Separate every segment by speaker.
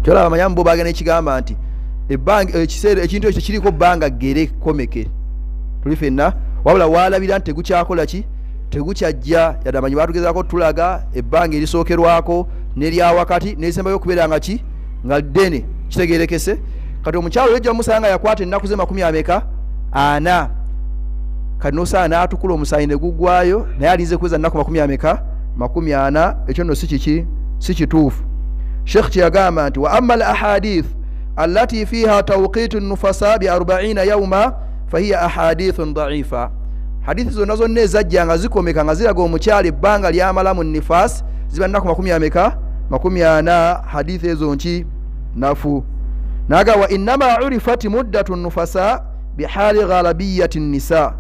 Speaker 1: Kyolaba amanyamu bo bagenda ekigamba nti ebbanga ekiseera ekintu ekyo kiriko bbanga ggere komeke tuli fenna, wabula waalabira nti tegukyakola ki, tegukyajja. Yadde amanyi batugezaako tulaga ebbanga erisookerwako n'eryawakati n'erisembayo okubeera nga ki, nga ddene. Kitegeerekese kati omukyalo yejja omusanga yakwata ennaku ze 40, kati nosanga n'atukula omusaayi ne guggwayo, naye alinze kuweza nnaku 40. Ekyo nno si kiki, si kituufu. Sheikh kyeyagamba nti wa amma al ahadith allati fiha tawqitu nufasa bi 40 yawma fahiya ahadithun dhaifa. Hadithi zonna zonna ezajja nga zikomeka nga ziraga omukyala ebbanga lyamala mu nifas ziba nnaku 40, hadithi ezo nki nafu. Naga wa innama urifat muddatu nufasa bihali ghalabiyati nisa,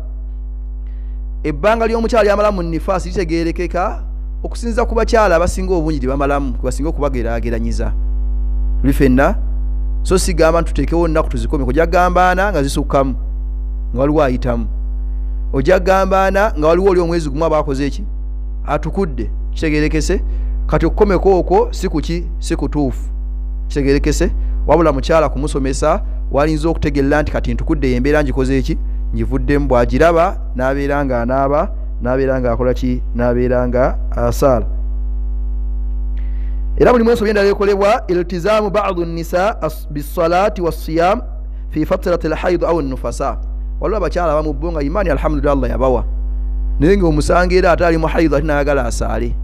Speaker 1: ebbanga ly'omukyala lyamala mu nifas litegeerekeka okusinza ku bakyala abasinga obungi lyebamalamu, kubasinga okubageraageranyiza tuli fenna. So sigamba ntuteekewo nnaku tuzikomeko, ojja kugamba nga zisukkamu nga waliwo ayitamu, ojja kugamba nga waliwo oli omwezi gumu aba akoze eki, atukudde. Kitegeerekese kati okukomeko okwo si kuki, si kutuufu. Kitegeerekese wabula mukyala kumusomesa walinza okutegeera nti kati ntukudde embeera ngikoze eki, ngivuddemu. Bw'agiraba n'abeera nga anaaba, n'abeera nga akola ki, n'abeera nga asaala. Era mulimu ensobi endala ekolebwa iltizaamu ba'du nnisa bisalaati wassiyam fi fatrati alhaid au nufasa. Waliwo abakyala abamu bo nga imaani alhamdulillah Allah yabawa, naye nga omusanga era ate ali mu haidh ate n'ayagala asaale,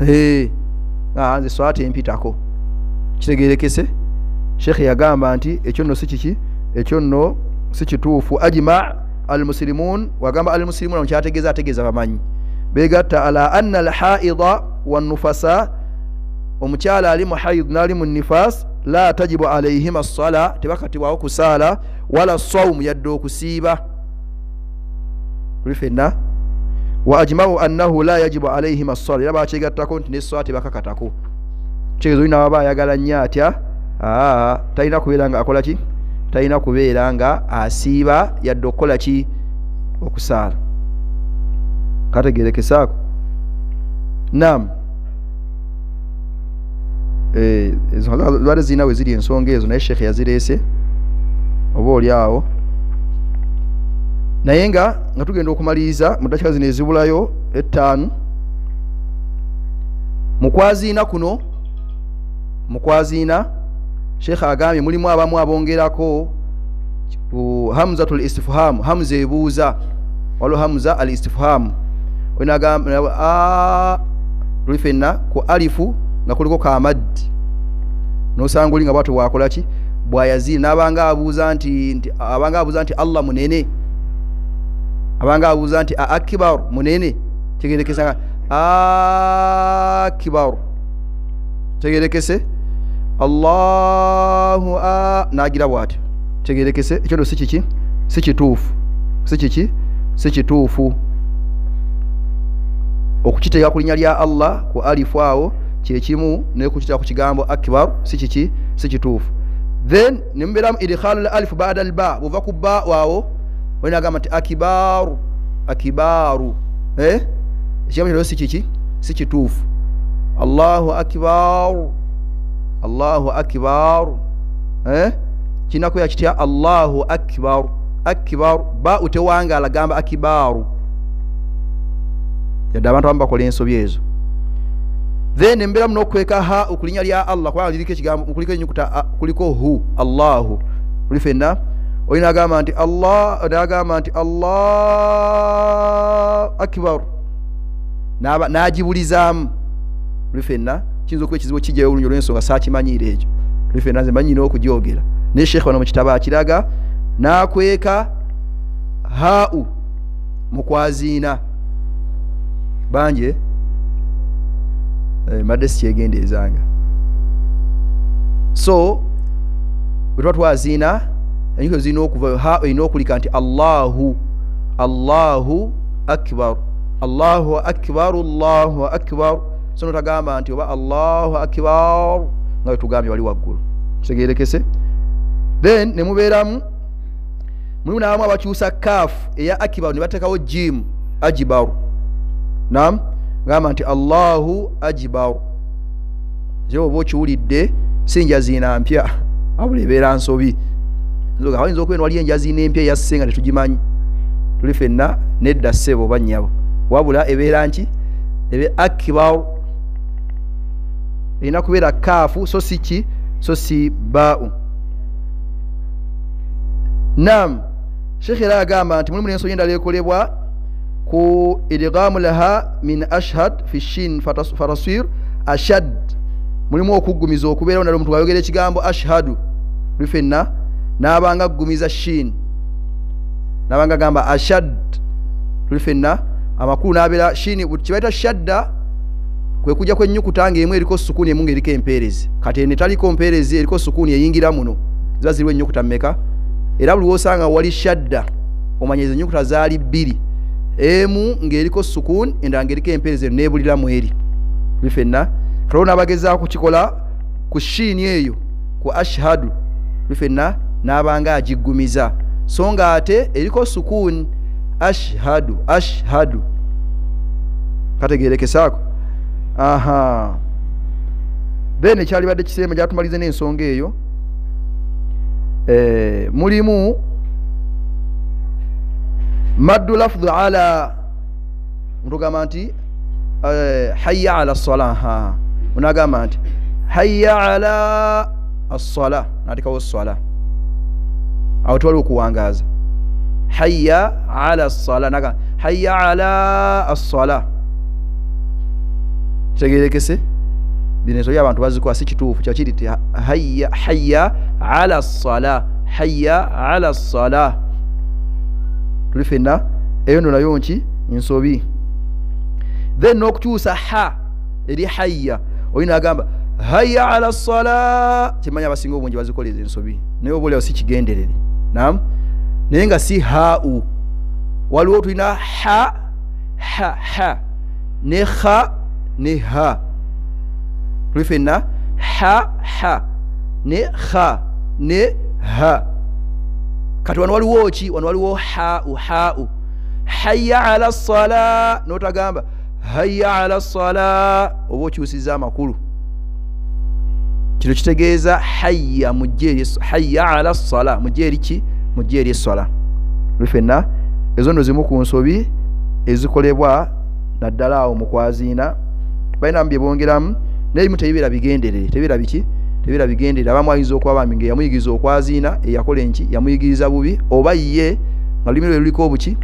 Speaker 1: nze swala tempitako. Kitegeerekese Sheikh yagamba nti ekyo nno si kiki, ekyo nno si kituufu. Ajma almuslimun, wagamba almuslimun kyategeeza ategeeza bamanyi begatta ala anna alhaida wannufasa, omukyala ali mu haid n'ali mu nifas la tajibu alaihima ssala, tebakatibwawo kusaala wala sawmu yadde okusiiba. Tuli fenna. Wa ajmau annahu la yajibu alaihima ssala, era bakyegattako nti n'esswala tebakakatako. Kitegeeza olina waba ayagala nnyo atya, talina kubeera nga akola ki, talina kubeera nga asiiba yadde okukola ki, okusaala. Kategeerekesaako. Naam, zibadde zirina we ziri ensonga ezo, naye Sheikh yazireese oba oli awo. Naye nga tugenda okumaliriza mu ddakiika zino ezibulayo 5, mu kwaziina kuno, mu kwaziina Sheikh agambye mulimu abamu abongerako hamzatul istifham, hamza ebuuza, waliwo hamza al istifham onagamba tuli fenna ku alifu nga kuliko kamaddi, nosanga oli nga bwatyo bwakola ki, bwayaziina, n'abanga abuuza nti abanga abuuza nti Allah munene, abanga abuuza nti akbar munene. Kitegeerekesa akbar, kitegeerekese Allahu n'agira bw'atyo. Kitegeerekese ekyo nno si kiki, si kituufu, si kiki, si kituufu. Okukiteeka ku linnya lya Allah ku alifu awo kyekimu n'okukiteeka ku kigambo akbar si kiki, si kituufu. Then ne mubeeramu idkhalu al alifu ba'da al ba, bw'ova ku ba awo olina agamba nti akibaru, akibaru, ekigambo kino si kiki, si kituufu. Allahu akbar, Allahu akbar, kirina kubeera kitya, Allahu akbar, akbar ba utewangaala gamba akibaru. Yadde abantu abamu bakola ensobi ezo. Then embeeramu n'okweka ha okulinnya lya Allah, kubanga liriko ekigambo, kuliko ennyukuta, kuliko hu Allahu. Tuli fenna. Olina agamba nti Allah, n'agamba nti Allah akbar, n'agibulizaamu. Tuli fenna. Kiyinza okuba ekizibu kijjayo olungi olw'ensonga saakimanyiira ekyo. Tuli fenna, nze mmanyi n'okugyogera, naye Sheikh wano mu kitabo akiraga n'akweka haau mu kwaziina. Banje mbadde sikyegendeezanga. So bwe tuba twaziina ennyukuta zirina okuva ha erina okulika nti Allahu, Allahu akbar, Allahu akbar, Allahu akbar. So notagamba nti oba Allahu akbar nga bwe tugambye wali waggulu. Kitegeerekese. Then ne mubeeramu mulimu n'abamu abakyusa kaafu eya akbar ne bateekawo jimu ajibaru. Naam, gamba nti Allahu ajibaru. Ekyo oba okiwulidde si njaziina mpya, wabula ebeera nsobi. Ayinza okuba eno waliyo enjaziina empya eyasse nga tetugimanyi, tuli ffenna nedda ssebo oba nnyabo, wabula ebeera nki? Ebe akbar, erina kubeera kaafu so si ki, so si baau. Nam Sheikh era agamba nti mulimu n'ensobi endala ekolebwa ku idghamu laha min ashhad fi shin fataswir ashad. Mulimu okuggumiza okubeerawo naddala omuntu bw'ayogera ekigambo ashhadu tuli ffenna n'abanga aggumiza shin, n'abanga agamba ashad tuli ffenna, amakulu n'abeera shin. Kye bayita shadda kwe kujja kw'ennyukuta ng'emu eriko sukuuni emu ng'eriko empeerezi. Kati eno etaliko mpeerezi eriko sukuuni eyingira muno, ziba ziriwo ennyukuta mmeka? Era buli w'osanga wali shadda omanya ezo ennyukuta zaali bbiri, emu ng'eriko sukuuni endala ng'eriko empeerezi, eno n'ebuliramu eri tuli ffenna. Kale n'abagezaako kukikola ku shiini eyo ku ashhadu tuli ffenna n'abanga agiggumiza, so nga ate eriko sukuuni ashhadu ashhadu. Kategeerekesaako. Aha, then ekyalibadde kisemba gyatumalize n'ensonga eyo, mulimu maddu lafdhu ala, mutugamba nti hayya ala ssalah, unagamba nti hayya ala as-salah, natikawo as-salah awo twali okuwangaaza hayya ala as-salah, naga hayya ala as-salah. Kitegeerekese bino ensobi abantu bazikola si kituufu, kyakiri ti hayya hayya ala as-salah, hayya ala as-salah tuli ffenna. Eyo nno nayo nki nsobi. Then n'okukyusa ha eri hayya, olina agamba hayya ala as-salah, kimanya abasinga obungi bazikola ezo ensobi, naye oba oliawo si kigenderere. Naam, naye nga si hau, waliwo tulina ha ha ha ne kha ne ha tuli ffenna, ha ha ne kha ne ha. Kati wano waliwo ki? Wano waliwo hau hau, hayya ala as-salah, n'otagamba hayya ala as-salah, oba okyusiza amakulu. Kino kitegeeza hayya mujje eri, hayya ala as-salah mujje eri ki? Mujje eri essala. Tuli ffenna. Ezo nno zimu ku nsobi ezikolebwa naddala awo mu kwaziina, balina bye bongeramu naye ebimu tebibeera bigenderere, tebibeera biki? Tebibeera bigenderere. Abamu ayinza okuba bambi nga yamuyigiriza okwaziina eyakola enki yamuyigiriza bubi, oba ye nga lulimi lwe luliko obuki,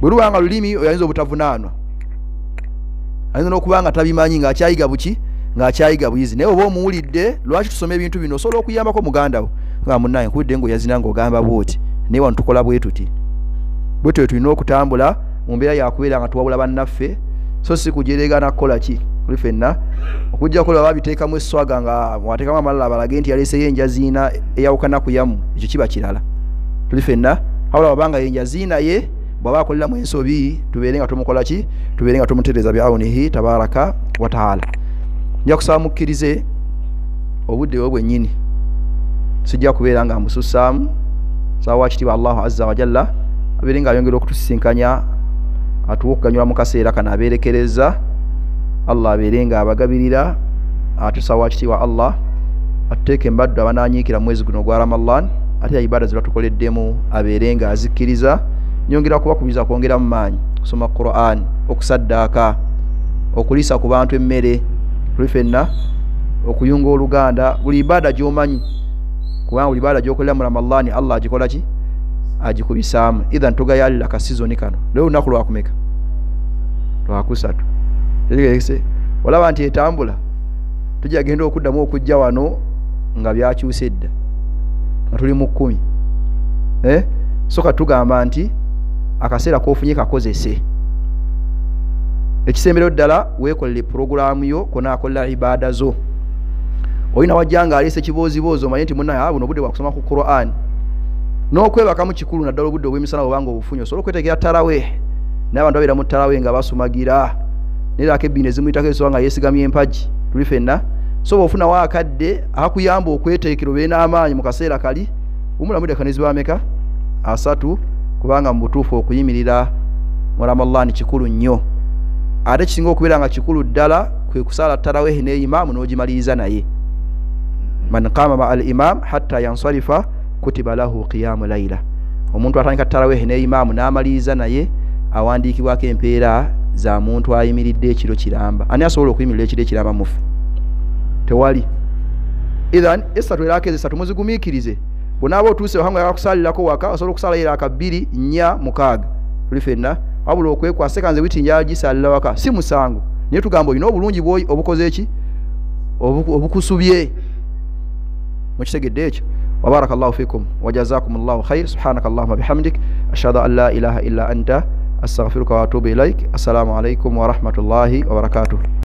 Speaker 1: bwe luba nga lulimi oyo ayinza obutavunaanwa, ayinza n'okuba nga tabimanyi ng'akyayiga buki, ng'akyayiga buyizi. Naye oba omuwulidde lwaki tusoma ebintu bino, osobola okuyambako muganda wo nga munnaye nkubidde ng'oyazina ng'ogamba bw'oti, naye wano tukola bwe tuti. Bwe tutyo tulina okutambula mu mbeera yakubeera nga tuwabula bannaffe, so si kujereegana kukola ki tuli ffenna. Okujjako lwe babiteekamu esswaga nga wateekamu amalala balage nti yaleeseyo enjaziina eyawukana ku yammwe, ekyo kiba kirala tuli ffenna. Wabula wabanga yenjaziina ye bw'aba akoleramu ensobi tubeere nga tumukola ki, tubeere nga tumutereeza biaunihi tabaraka wa taala. Nja kusaba mukkirize obudde bwe bwennyini, sijja kubeera nga mbusussaamu. Saba wakitiibwa Allahu azza wa jalla abeere nga ayongera okutusisinkanya, atuwe okuganyulwa mu kaseera kano abeerekereza. Allah abeere nga abagabirira, atusa wakitiibwa Allah atuteeke embaddu abanaanyiikira mu mwezi guno ogwa Ramadan, ate ibada ze batukoleddemu abeere nga azikkiriza. Nyongera kubakubiriza kwongera mu maanyi okusoma Quran, okusaddaaka, okuliisa ku bantu emmere tuli ffenna, okuyunga oluganda, buli ibada gy'omanyi, kubanga buli ibada gy'okolera mu Ramadan Allah agikola ki? Agikubisaamu. Idhan tugayalira ka sizoni kano. Leero olunaku lwakumeka? Lwakusatu. Olaba nti etambula, tujja genda okuddamu okujja wano nga byakyuse dda, nga tuli mu 10. So katugamba nti akaseera k'ofunye kakozese. Ekisembero ddala weekolere puroguraamu yo konaakolera ibaada zo. Olina wajja nga aleese kibooziboozi omanye nti munnaye buno obudde bwa kusoma ku Quran. N'okwebakamu kikulu naddala obudde obw'emisana bw'obanga obufunye, osobola okwetegera tarawih. Naye abantu babeera mu tarawih nga basumagira, naye era akebbiina ezimuyitako ezisoba nga yeesigamye empagi tuli ffenna. So bw'ofunawo akadde akakuyamba okweteekera obeere n'amaanyi mu kaseera kali, wumulamu eddakiika ne ziba meka? 3, kubanga mu butuufu okuyimirira mu Ramadan kikulu nnyo. Ate kisinga okubeera nga kikulu ddala Kwe kusaala tarawehi ne imaamu n'ogimaliriza naye. Man qama ma al imam hatta yansarifa kutiba lahu qiyamu layla. Omuntu atandika tarawehi ne imaamu n'amaliriza naye awandiikibwako empeera za muntu ayimiridde ekiro kiramba. Ani asobola okuyimirira ekiro ekiramba mufe? Tewali. Idhan esatu era akeze esatu muzigumiikirize. Bw'onaaba otuuse waka nga oyagala kusaalirako waka, osobola okusaalayo eraaka 2, 4, 6. Tuli ffenna. Wabula okwekwasa kanze witi njala gisaalira waka si musango, naye tugamba olina obulungi bw'oyi obukoze ki obukusubye. Mukitegedde ekyo? Wabarakallahu fikum wajazakumullahu khair. Subhanakallahumma bihamdik ashhadu an la ilaha illa anta astaghfiruka wa atubu ilaik. Assalamu alaikum wa rahmatullahi wa barakatuh.